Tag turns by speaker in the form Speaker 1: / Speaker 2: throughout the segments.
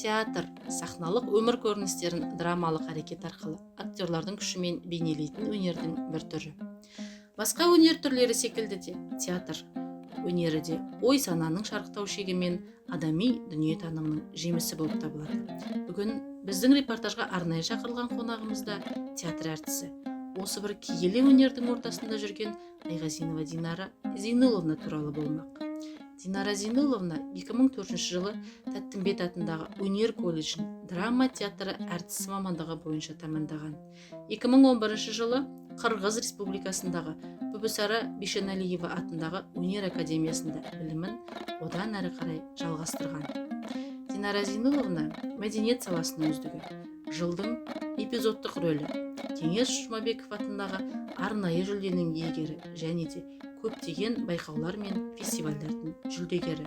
Speaker 1: Театр – сахналық өмір көріністерін драмалық әрекет арқылы актерлардың күшімен бейнелейтін өнердің бір түрі. Басқа өнер түрлері секілді де театр өнері де ой сананың шарықтау шегі мен адами дүниетанымның жемісі болып табылады. Бүгін біздің репортажға арнайы шақырылған қонағымыз да театр әртісі, осы бір киелі өнердің ортасында жүрген Айғазинова Динара Зейноловна туралы болмақ. Динара Зейноловна 2004 жылы Тәттімбет атындағы өнер колледжін драма театры әртісі мамандығы бойынша тәмамдаған. 2011 жылы Қырғыз Республикасындағы Бүбісара Бейшеналиева атындағы өнер академиясында білімін одан әрі қарай жалғастырған. Динара Зейноловна – мәдениет саласының үздігі, жылдың эпизодтық рөлі, Кеңес Жұмабеков атындағы арнайы жүлденің иегері және де көптеген байқаулар мен фестивальдардың жүлдегері.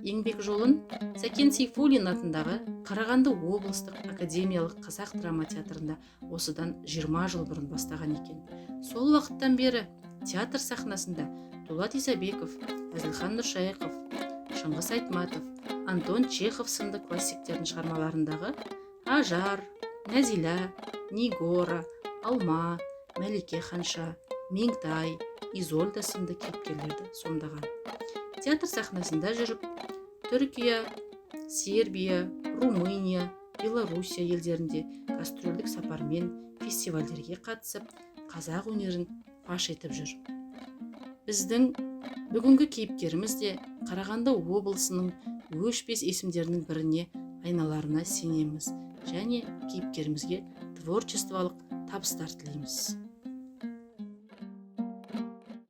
Speaker 1: Еңбек жолын Сәкен Сейфуллин атындағы Қарағанды облыстық академиялық қазақ драма театрында осыдан 20 жыл бұрын бастаған екен. Сол уақыттан бері театр сахнасында Дулат Исабеков, Әзілхан Нұршайықов, Шыңғыс Айтматов, Антон Чехов сынды классиктердің шығармаларындағы Ажар, Нәзила, Нигора, Алма, Мәлике ханша, Меңтай, Изольда сынды кейіпкерлерді сомдаған. Театр сахнасында жүріп, Түркия, Сербия, Румыния, Белоруссия елдерінде гастрольдік сапармен фестивальдерге қатысып, қазақ өнерін паш етіп жүр. Біздің бүгінгі кейіпкеріміз де Қарағанды облысының өшпес есімдерінің біріне айналарына сенеміз және кейіпкерімізге творчестволық табыстар тілейміз.